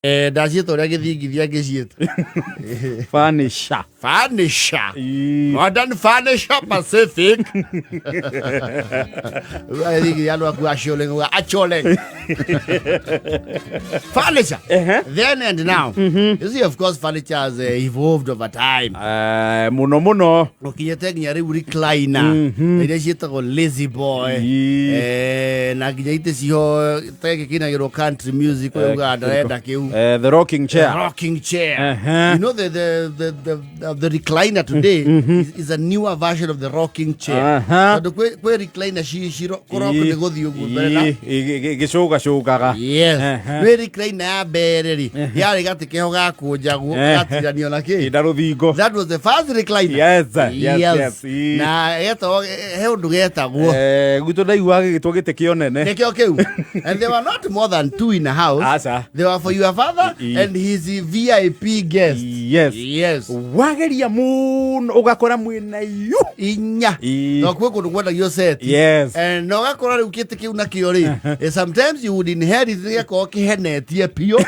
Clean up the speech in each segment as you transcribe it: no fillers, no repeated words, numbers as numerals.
Ndaciĩta ũrĩa gĩthingithia ngĩciĩta. Furniture. Furniture. Ii. Modern Furniture Pacific. Gĩthingithia andũ aku acioleng acioleng. Furniture. Ehe. Then and now. You see, of course, furniture has evolved over time. Mũno mũno. Ũkinyĩte nginya rĩu recliner na iria ciĩtagwo lazy boy. Ii. Na nginya itĩ ciho ta gĩkĩ kĩinagĩrwo country music ũrĩa ugaga ndarenda kĩu. The rocking chair. The rocking chair. Uh-huh. You know the recliner today is a newer version of the rocking chair. Tondũ kwĩ recliner ci kũrock nĩ gũthiĩ ũguo mbere na Gĩcũgacũgaga. Yes. Uh-huh. Kwĩ recliner ya mbere rĩ, yarĩ gatĩ keho gakũnjagwo gatiganio na kĩ. Ĩnda rũthingo. That was the first recliner. Yes. Ii. Na getagwo he ũndũ getagwo. Gwitũ ndaiguaga gĩgĩtwo gĩtĩ kĩonene. Nĩkĩo kĩu. And there were not more than two in a house. Aca. They were for your father Ii. and his VIP guest. Yes. Yes. Wageria mũno ũgakora mwĩna yu. Inya. Ii. No kwĩ kũndũ kwendagio set. Yes. And na ũgakora rĩu kĩtĩ kĩu nakĩo rĩ, sometimes you would inherit gĩgakorwo kĩhenetie biũ.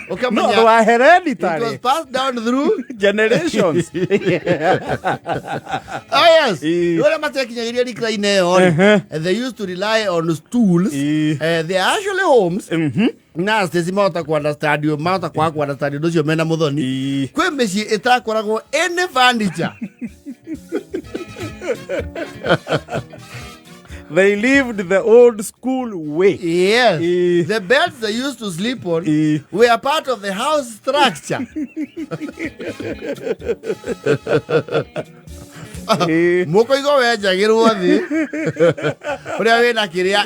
No Ũkamenya wa it was hereditary passed down through generations. Oh yes. Ii. Rĩu arĩa matekinyagĩria recliner ĩyo rĩ, they used to rely on stools. Ii. They are actually homes. Na Stacy mahota ku understand you, mahota kwaga ku understand ũndũ ũcio mena mũthoni. Ii. Kwĩ mĩciĩ ĩtakoragwo any furniture. They lived the old school way. Yes. Ii. The beds they used to sleep on Ii. were part of the house structure. Ii. Mũkũigo wenjagĩrwo thĩ ũrĩa wĩna kĩrĩa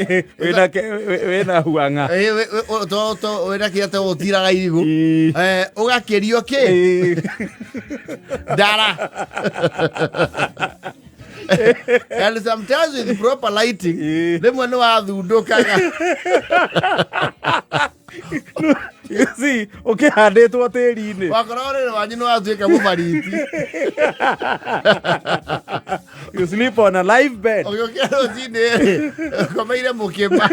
Wĩna huang'a. Wĩna kĩrĩa te gũtiraga irigũ. Ii. Ũgakĩrio kĩ Ii. ndara. And sometimes with proper lighting Ii. rĩmwe nĩ wathundũkaga. You see, ũkĩhandĩtwo tĩri-inĩ. Wakora ũrĩrĩ wanyu nĩ watuĩka mũbariti. You sleep on a live bed. Ũgĩũkĩra rũcinĩ rĩ, ũkomeire mũkĩma.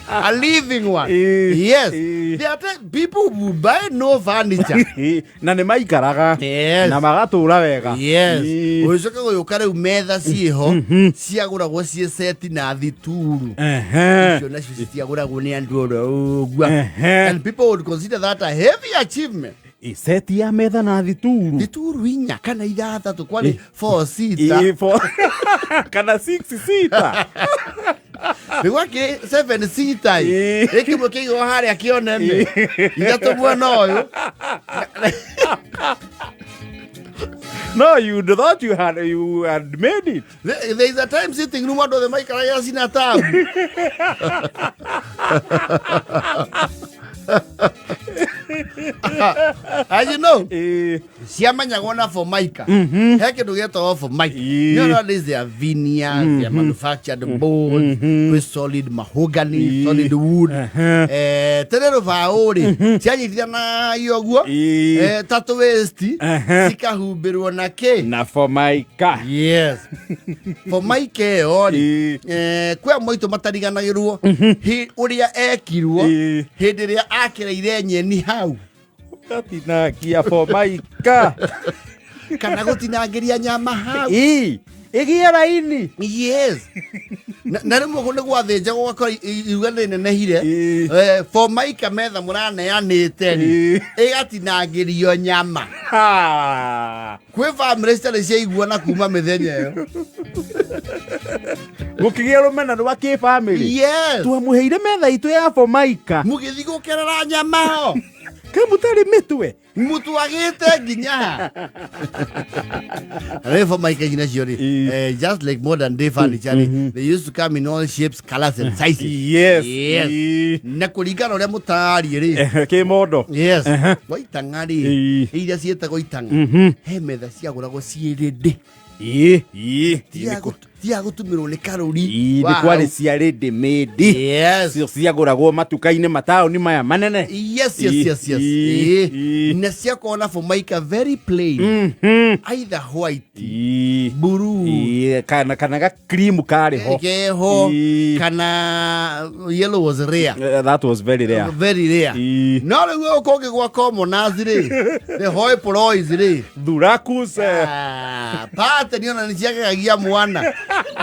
A living one. Ii. Yes. Ii. There are people who buy no furniture. Ii, na nĩ maikaraga Yes. na magatũra wega. Yes. Ii. Ũgĩcoka gũgĩũka rĩu metha ciĩho ciagũragwo ciĩ seti na thituru. Icio nacio citiagũragwo nĩ andũ oro ũguo. And people would consider that a heavy achievement. Ii, seti ya metha na thituru. Thituru inya kana ithathatũ kwarĩ four seater. Ii, kana six seater. Rĩu akĩ seven seater. Ii. Ĩ kĩmwe kĩigwo harĩa kĩonene. Ithatũ mwena ũyũ. No, you thought you had made it. There is a time sitting room andũ othe maikaragĩra cina tabu. As you know, ciamenyagwo na formica. He kĩndũ gĩetagwo formica. Ii. You know, nowadays they are veneers, they are manufactured boards, kwĩ solid mahogany, solid wood. Tene rũbaũ rĩ, cianyitithanagio ũguo, Ii. ta tũwaste, cikahumbĩrwo na kĩ? Na formica. Yes. Formica ĩyo rĩ, Ii. kwĩ amwe aitũ matariganagĩrwo ũrĩa ekirwo Ii. hĩndĩ ĩrĩa akĩreire nyeni hau Ũgatinangia formica. Kana gũtinangĩria nyama hau. Ii, ĩgĩe raini. Yes. Na rĩmwe nĩ gwathĩnjagwo ũgakora iruga rĩnenehire. Ii. Formica metha mũraneanĩte rĩ, Ii. ĩgatinangĩrio nyama. Ha. Kwĩ bamĩrĩ citarĩ ciaiguana kuma mĩthenya ĩyo. Gũkĩgĩa rũmena rwa kĩbamĩrĩ. Yes. Twamũheire metha itũ ya formica. Mũgĩthiĩ gũkerera nyama ho. Kamũtarĩ mĩtwe. Mũtwagĩte nginya ha. Rĩu formica ici nacio rĩ, Ii. just like modern day furniture rĩ, they used to come in all shapes, colors and sizes. Yes. Yes. Ii. Na kũringana ũrĩa mũtariĩ rĩ. Kĩmondo. Yes. Wa itang'a rĩ, Ii. iria ciĩtagwo itang'a, he metha ciagũragwo ciĩ rĩndĩ. Ii. Ii. Ti ya gũtumĩrwo nĩ karũri. Ii, wa nĩ kwarĩ hau. cia ready made. Yes. Cio ciagũragwo matuka-inĩ mataũni maya manene. Yes. Ii, Ĩĩ. ii. Na ciakorwo na formica very plain, either white, blue, Ii, kana ga cream karĩ ho. Keho. Ii. Kana yellow was rare. That was very rare. Very rare. Ii. No rĩu ũkũ ũngĩ commoners rĩ, the hoi polloi rĩ, Thurakus. Ah, pattern ona nĩ ciagegagia mwana.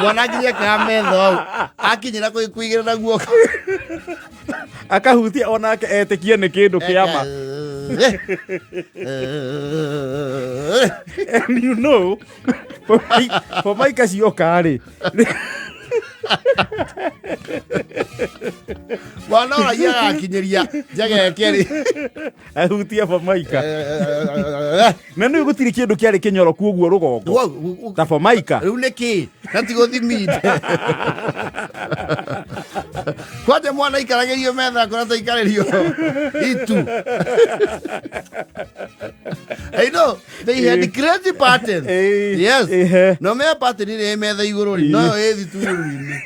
Mwana akinya ka metha hau akinyĩra kũigĩrĩra guoko, Akahutia onake etĩkie nĩ kĩndũ kĩama. And you know, formica cioka rĩ, Mwana oragia agakinyĩria njageke rĩ, ahutia formica, na nĩ gũtirĩ kĩndũ kĩarĩ kĩnyoroku ũguo rũgongo ta formica. Rĩu nĩ kĩ na ti gũthiminde kwanja mwana aikaragĩrio metha kũrĩa taikarĩrio itu. I know they had crazy patterns. Yes. No mea pattern ĩrĩa ĩ metha igũrũ rĩ, noyo ĩ thituru-inĩ.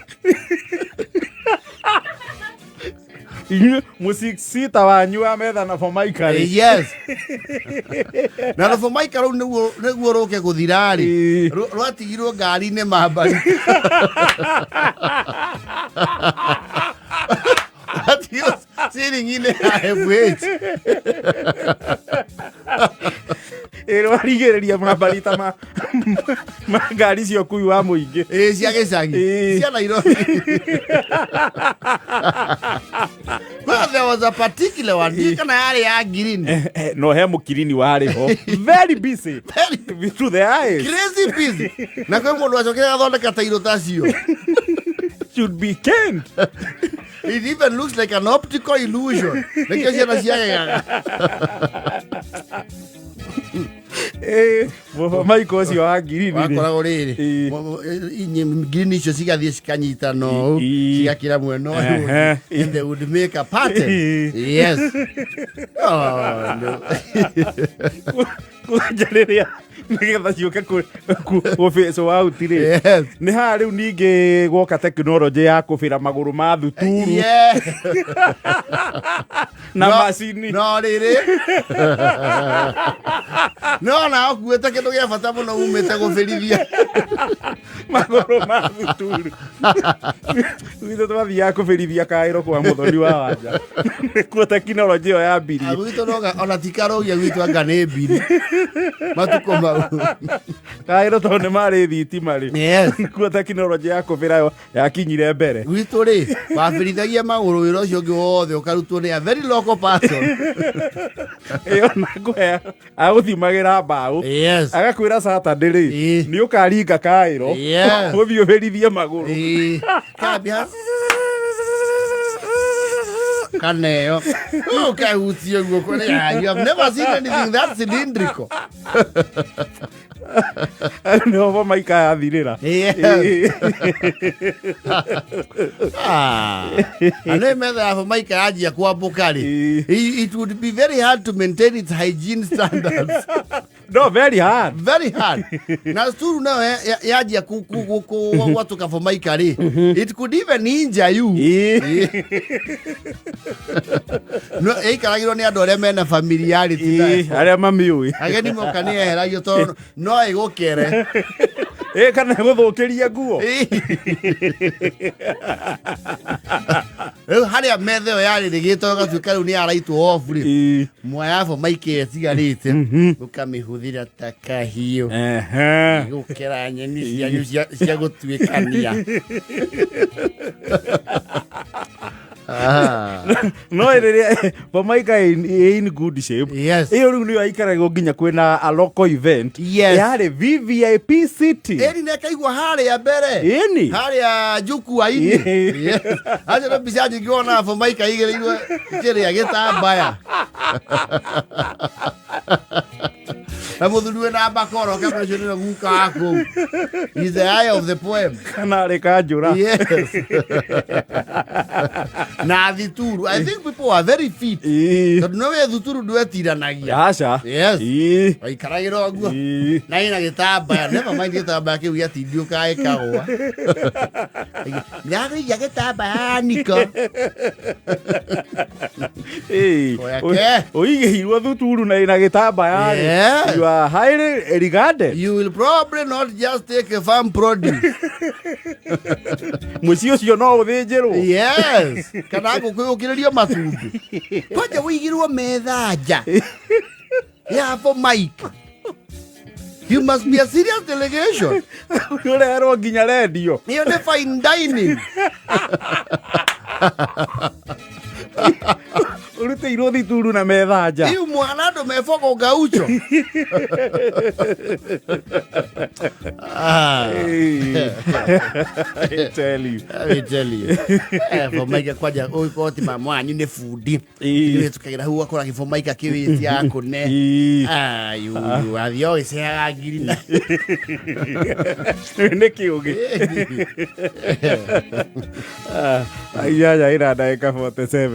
Inyuĩ mũsita wanyu wa metha na formica rĩ. Yes, na rũbũmaika rũu nĩguo rũke gũthira rĩ, rwatigirwo ngari-inĩ mambari, rwatigirwo ceiling-inĩ ya FH. Ĩ, rwarigĩrĩria mambarita ma ngari cia ũkui wa mũingĩ. Ĩ, cia gĩcagi. Cia Nairobi. Well, there was a particular one, ndiũĩ kana yarĩ ya green. No he mũkirini warĩ ho very busy. Very to the eyes. Crazy busy, na kwĩ mũndũ acokire athondeka tairo tacio. Should be caned. It even looks like an optical illusion, nĩkĩo ciana ciagegaga. Maiko ũcio wa ngirini rĩ. Wakoragwo rĩrĩ, ngirini icio cigathiĩ cikanyitana ũũ, cigakĩra mwena ũyũ, and they would make a pattern. Yes, oh, no. Kwanja rĩrĩa nĩgetha ciũke gũbĩcwo out rĩ, nĩ haha rĩu ningĩ gwoka tekinoronjĩ ya kũbĩra magũrũ ma thuturu na macini. No rĩrĩ, no na ũkuĩte kĩndũ gĩa bata mũno umĩte gũbĩrithia magũrũ ma thuturu. Gwitũ twathiaga kũbĩrithia kaĩro kwa mũthoni wa wanja, nĩkuo tekinoronjĩ ĩyo yambirie. Gwitũ noga ona ti karũgia, gwitũ anga nĩ mbiri matukũ mau. Kaĩro tondũ nĩ marĩ thitima rĩ, nĩkuo tekinoronjĩ ya kũbĩra yakinyire mbere. Gwitũ rĩ, wabĩrithagia magũrũ, wĩra ũcio ũngĩ wothe ũkarutwo nĩ a very local person. Ĩyo na kũhe agũthimagĩra mbaũ, agakwĩra Saturday rĩ, nĩ ũkaringa kaĩro, ũthiĩ ũbĩrithie magũrũ. Ĩĩ. Kambia kaneo ũkahutie guoko. You have never seen anything that cylindrical. Nĩho formica yathirĩra. Yes. Ah. Na metha ya formica yanjia kwambũka rĩ, it would be very hard to maintain its hygiene standards. No, very hard. Very hard. Na sturu nayo yanjia gwatũka formica rĩ, it could even injure you. No ĩikaragĩrwo nĩ andũ arĩa mena familiarity nayo. Arĩa mamiũĩ. Ageni moka nĩ eheragio tondũ no ĩgũkere. Ĩ, kana gũthũkĩria nguo. Rĩu harĩa metha ĩyo yarĩ rĩgĩtwo ĩgatuĩka rĩu nĩ yaraitwo off rĩ, mwaya formica ĩyo ĩtigarĩte ũkamĩhũthĩra ta kahiũ gũkera nyeni cianyu cia gũtuĩkania. Ah. No rĩrĩa formica in good shape, ĩyo rĩu nĩyo aikaragwo nginya kwĩna a local event. Yarĩ VVIP city. Ĩni nekaigua harĩa mbere, Ĩni. Harĩa jukwa-inĩ. Yes. Acio no mbica nyingĩ wonaga formica igĩrĩirwo kĩrĩa gĩtambaya. Na mũthuri wĩna mbakoro kamwe ũcio nĩwe guka waku. Is the eye of the poem. Kana arĩ kanjũra. Yes. Na thituru. I think people are very fit. Ĩĩ. Tondũ no wĩ thuturu ndwetiranagia. Aca. Yes. Ĩĩ. Waikaragĩra ũguo. Ĩĩ. Na ĩna gĩtambaya. Never mind gĩtambaya kĩu gĩatindiũkaga gĩkagũa. Ndagũiya gĩtambaya niko. Ĩĩ. Oya ke. Ũigĩirwo thuturu na ĩna gĩtambaya rĩ. Yes. You are highly regarded. You will probably not just take a farm produce. Mũciĩ ũcio no ũthĩnjĩrwo. Yes. Kana ngũkũ yũkĩrĩrio matumbĩ. Kwanja wĩigĩrwo metha nja. Yeah, for Mike. You must be a serious delegation. Ũrerwo nginya rendio. Ĩyo nĩ fine dining. Ũrutĩirwo thituru na metha nja. Iu mwana andũ mebogo gaucho. Ah. Ĩĩ. I tell you. Let me tell you. Eh, Formica kwanja ũgĩkorwo ti mama wanyu nĩ bundi. Ĩĩ. Nĩwĩtũkagĩra hau ũgakora gĩbomaika kĩwĩtia kũne. Ĩĩ. Ayu, wathiĩ ũgĩceaga ngiri na. Nĩ kĩũgĩ. 8 ĩna ndagĩka 47.